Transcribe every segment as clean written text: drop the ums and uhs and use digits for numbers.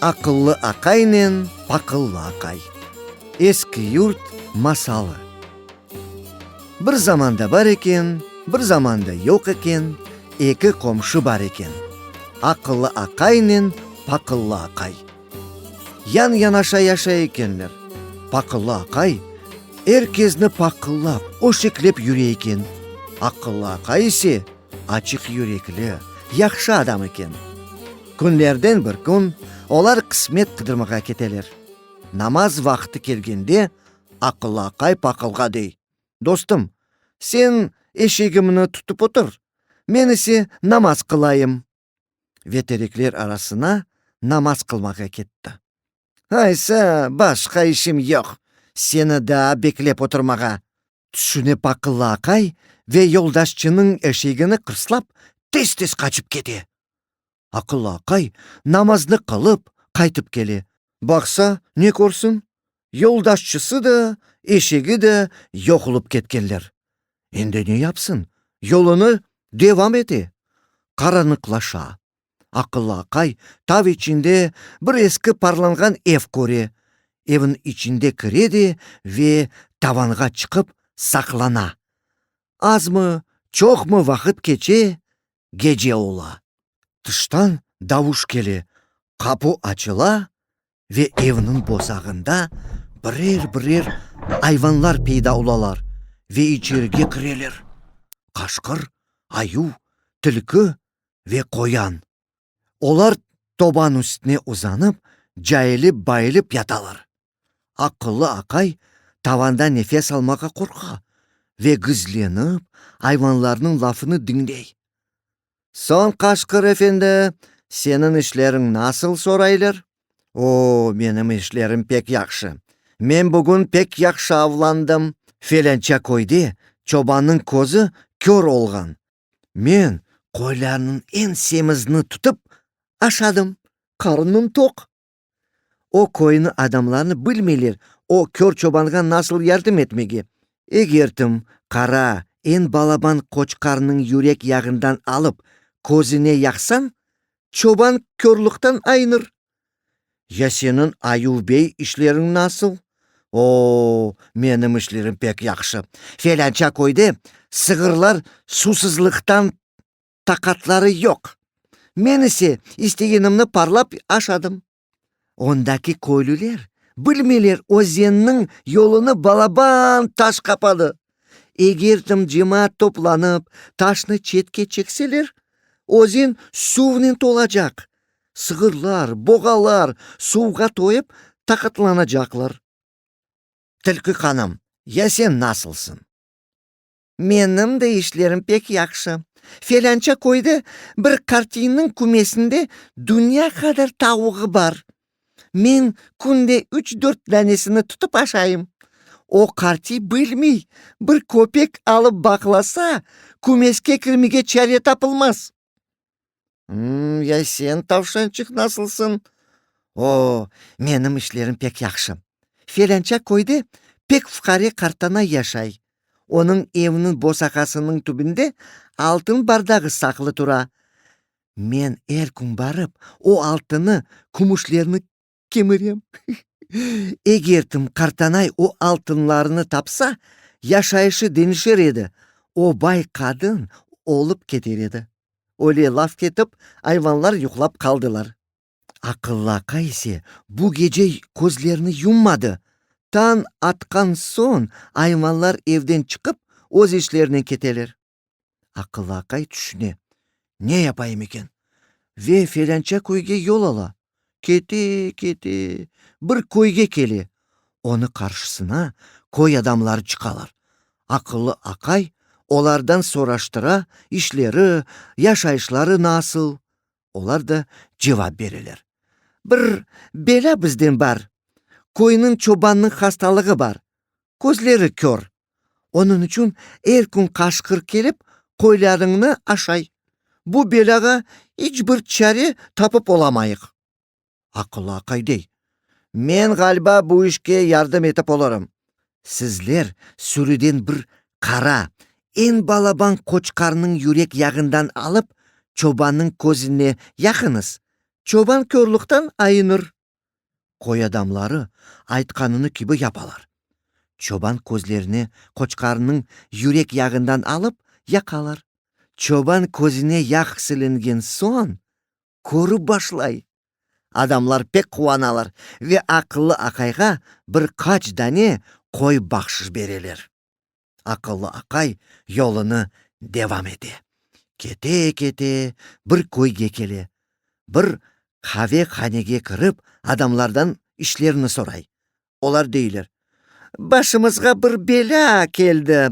Aqıllı aqaynen paqıllı aqay. Eski yurt masalı. Bir zamanda bar eken, bir zamanda yoq eken, eki qomşu bar eken. Aqıllı aqaynen paqıllı aqay. Yan-yanaşa yaşay ekenler. Paqıllı aqay er kezni paqıllap, öşeklep yüre eken. Aqıllı aqay ise açıq yürekli, yahşı adam eken. Künlerden bir kün olar qısmet qıdırmağa keteler. Namaz vaqtı kelgende, aqıllı aqay paqılğa dey, Dostum, sen eşegimni tutıp otur, men ise namaz qılayım. Ve terekler arasına namaz qılmağa ketti. Aysa, başqa işim yoq, seni daa beklep oturmağa, tüşüne paqıllı aqay ve yoldaşçınıñ eşegini qırslap, tez-tez qaçıp kete. Aqıllı aqay namaznı qılıp, qaytıp kele. Baqsa, ne körsin, yoldaşçısı da, eşegi de yoq olıp ketkenler. Endi ne yapsın, yolunı devam ete. Qaranlıqlaşa. Aqıllı aqay tav içinde bir eski parlanğan ev köre. Evniñ içinde kire de ve tavanğa çıqıp saqlana. Azmı, çoqmı vaqıt keçe, gece ola. Tıştan davuş kele, qapu açıla ve evniñ bosağında birer-birer ayvanlar peyda olalar ve içerige kireler, qaşqır, ayuv, tilki ve qoyan. Olar toban üstüne uzanıp, cayılıp-bayılıp yatalar. Aqıllı aqay tavanda nefes almağa qorqa ve gizlenip ayvanlarnıñ lafını diñley. Soñ, qaşqır efendi, seniñ işleriñ nasıl soraylar? O, menim işlerim pek yahşı. Men bugün pek yahşı avlandım. Felânça köyde çobannıñ közü kör olğan. Men qoylarnıñ eñ semizini tutıp aşadım, qarınım toq. O köyniñ adamlarını bilmeyler, o kör çobanğa nasıl yardım etmege. Egertim, qara, eñ balaban qoçqarnıñ yürek yağından alıp, közüne yaqsañ, çoban körlükten ayınır. Ya seniñ, Ayuv bey, işleriñ nasıl? O, menim işlerim pek yahşı. Felânça köyde sığırlar susızlıqtan taqatları yoq. Men ise istegenimni parlap aşadım. Ondaki köylüler bilmeyler özenniñ yolunı balaban taş qapadı. Egertim cemaat toplanıp taşnı çetke çekseler, özen suvnen tolacaq. Sığırlar, boğalar suvğa toyıp taqatlanacaqlar. Tilki hanım, ya sen nasılsıñ? Menim de işlerim pek yahşı. Felânça köyde bir qartiyniñ kümesinde dünya qadar tavuğı bar. Men künde üç-dört danesini tutıp aşayım. O qartiy bilmey, bir köpek alıp baqlasa, kümeske kirmege çare tapılmaz. Ya sen, tavşançıq, nasılsıñ? O, menim işlerim pek yahşı. Felânça köyde pek fuqare qartana yaşay. Onıñ eviniñ bosağasınıñ tübünde altın bardağı saqlı tura. Men er kün barıp, o altını, kümüşlerni kemirem. Egertim qartanay o altınlarnı tapsa, yaşayışı deñişer edi, o bay qadın olıp keter edi. Öyle laf ketip, ayvanlar yuqlap qaldılar. Aqıllı aqay ise bu gece közlerini yummadı. Tañ atqan soñ ayvanlar evden çıqıp, öz işlerinen keteler. Aqıllı aqay tüşüne, Ne yapayım eken? Ve felânça köyge yol ala. Kete, kete, bir köyge kele. Onı qarşısına köy adamları çıqalar. Aqıllı aqay olardan soraştıra, işleri, yaşayışları nasıl? Olar da cevap bereler. Bir belâ bizden bar. Köyniñ çobannıñ hastalığı bar. Közleri kör. Onıñ içün er kün qaşqır kelip, qoylarıñnı aşay. Bu belâğa iç bir çare tapıp olamayıq. Aqıllı aqay dey, Men, ğaliba, bu işke yardım etip olurım. Sizler sürüden bir qara, eñ balaban qoçqarnıñ yürek yağından alıp, çobannıñ közüne yaqıñız. Çoban körlıqtan ayınır. Köy adamları aytqanını kibi yapalar. Çoban közlerine qoçqarnıñ yürek yağından alıp yaqalar. Çoban közüne yağ silingen soñ, körip başlay. Adamlar pek quvanalar ve aqıllı aqayğa bir qaç dane qoy bahşış bereler. Aqıllı aqay yolunı devam ete. Kete-kete bir köyge kele. Bir qavehanege kirip, adamlardan işlerini soray. Olar deyler, Başımızğa bir belâ keldi,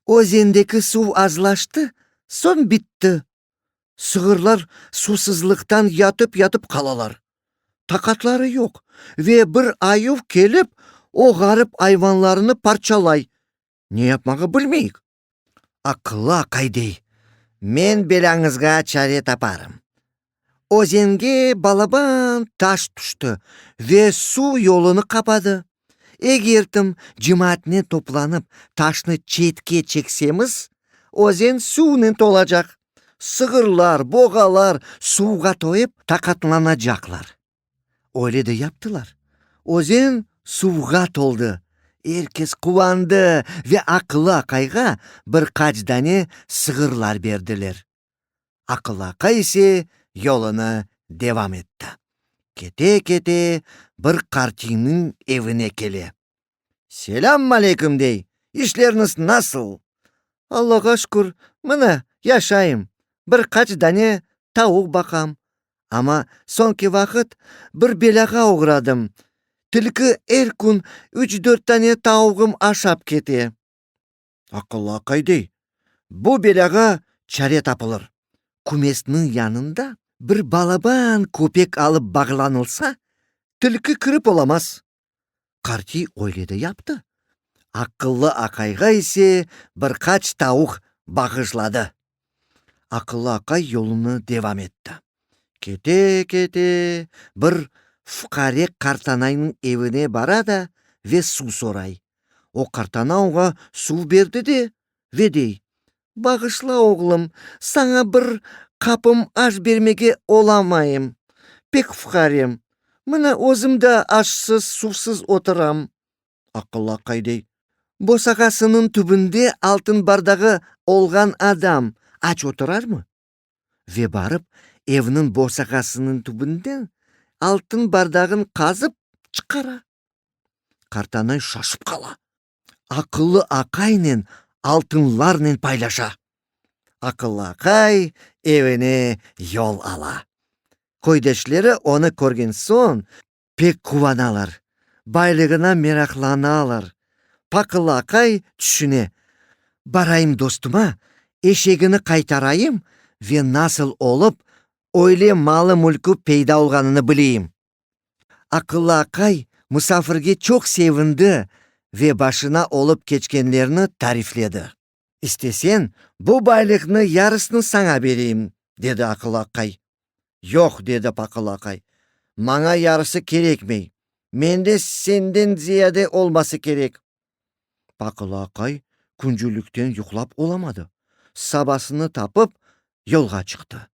özendeki suv azlaştı, soñ bitti. Sığırlar suvsızlıqtan yatıp-yatıp qalalar. Taqatları yoq ve bir ayuv kelip, o ğarip ayvanlarnı parçalay. Ne yapmağa bilmeyik. Aqıllı aqay dey, Men belâñızğa çare taparım. Özenge balaban taş tüşti ve suv yolunı qapadı. Egertim cemaatnen toplanıp taşnı çetke çeksemiz, özen suvnen tolacaq. Sığırlar, boğalar suvğa toyıp taqatlanacaqlar. Öyle de yaptılar. Özen suvğa toldı. Er kes quvandı ve aqıllı aqayğa bir qaç dane sığırlar berdiler. Aqıllı aqay ise yolunı devam etti. Kete-kete bir qartiyniñ evine kele. Selâm aleyküm, dey, işleriñiz nasıl? Allağa şükür, mına, yaşayım, bir qaç dane tavuq baqam. Amma soñki vaqıt bir belâğa oğradım, tilki er kün üç-dört dane tavuğım aşap kete. Aqıllı aqay dey, Bu belâğa çare tapılır. Kümesniñ yanında bir balaban köpek alıp bağlanılsa, tilki kirip olamaz. Qartiy öyle de yaptı. Aqıllı aqayğa ise bir qaç tavuq bağışladı. Aqıllı aqay yolunı devam etti. Kete-kete bir fuqare qartanaynıñ evine bara da ve suv soray. O qartana oña suv berdi de, ve dey, Bağışla, oğlum, saña bir qapım aş bermege olamayım, pek fuqarem, mına özüm de aşsız, suvsız oturam. Aqıllı aqay dey, Bosağasınıñ tübünde altın bardağı olğan adam aç oturarmı? Ve barıp, evniñ bosağasınıñ tübünden altın bardağın qazıp çıqara. Qartanay şaşıp qala. Aqıllı aqaynen altınlarnen paylaşa. Aqıllı aqay evine yol ala. Köydeşleri onı körgen soñ, pek quvanalar, baylığına meraqlanalar. Paqıllı aqay tüşüne, Barayım dostuma, eşegini qaytarayım ve nasıl olıp öyle malı-mülkü peyda olğanını bileyim. Aqıllı aqay musafirge çoq sevindi ve başına olıp keçkenlerni tarifledi. İsteseñ, bu baylıqnı yarısını saña bereyim, dedi aqıllı aqay. Yoq, dedi paqıllı aqay, maña yarısı kerekmey, mende senden ziyade olması kerek. Paqıllı aqay küncülikten yuqlap olamadı. Sabasını tapıp, yolğa çıqtı.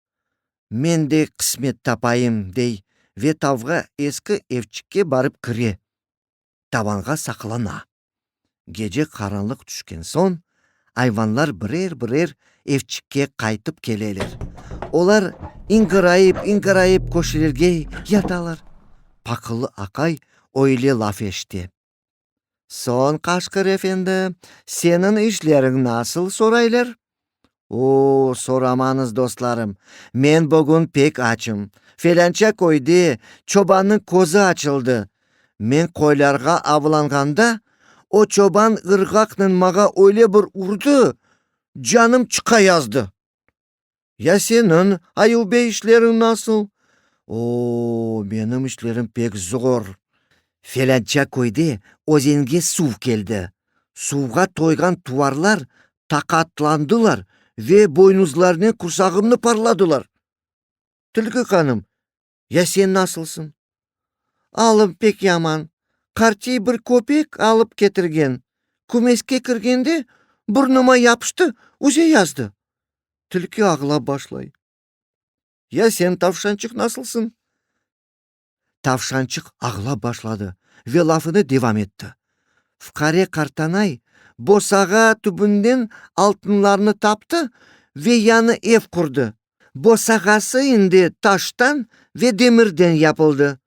Men de qısmet tapayım, dey ve tavğa eski evçikke barıp kire. Tavanğa saqlana. Gece qaranlıq tüşken soñ, ayvanlar birer-birer evçikke qaytıp keleler. Olar iñqırayıp-iñqırayıp köşelerge yatalar. Paqıllı aqay öyle laf eşite. Soñ, Qaşqır efendi, seniñ işleriñ nasıl, soraylar. O, soramañız, dostlarım, men bugün pek açım. Felânça köyde çobannıñ közü açıldı. Men qoylarğa avlanğanda, o çoban ırğaqnen mağa öyle bir urdı, canım çıqa yazdı. Ya seniñ, Ayuv bey, işleriñ nasıl? O, menim işlerim pek zor. Felânça köyde özenge suv keldi. Suvğa toyğan tuvarlar taqatlandılar ve boynuzlarınen qursağımnı parladılar. Tilki hanım, ya sen nasılsıñ? Alım pek yaman. Qartiy bir köpek alıp ketirgen. Kümeske kirgende burnuma yapıştı, üze yazdı. Tilki ağlap başlay. Ya sen, tavşançıq, nasılsıñ? Tavşançıq ağlap başladı ve lafını devam etti. Fuqare qartanay bosağa tübünden altınlarnı taptı ve yañı ev qurdı. Bosağası indi taştan ve demirden yapıldı.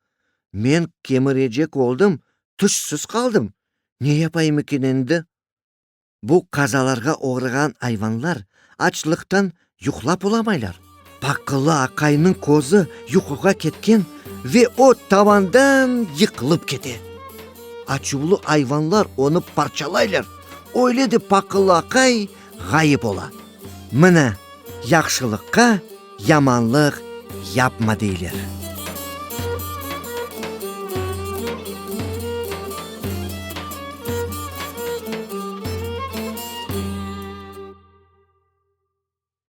Men kemirecek oldım, tüşsiz qaldım. Ne yapayım eken endi? Bu qazalarğa oğrağan ayvanlar açlıqtan yuqlap olamaylar. Paqıllı aqaynıñ közü yuquğa ketken ve o tavandan yıqılıp kete. Açuvlı ayvanlar onı parçalaylar, öyle de paqıllı aqay ğayıp ola. Mına, yahşılıqqa yamanlıq yapma deyler.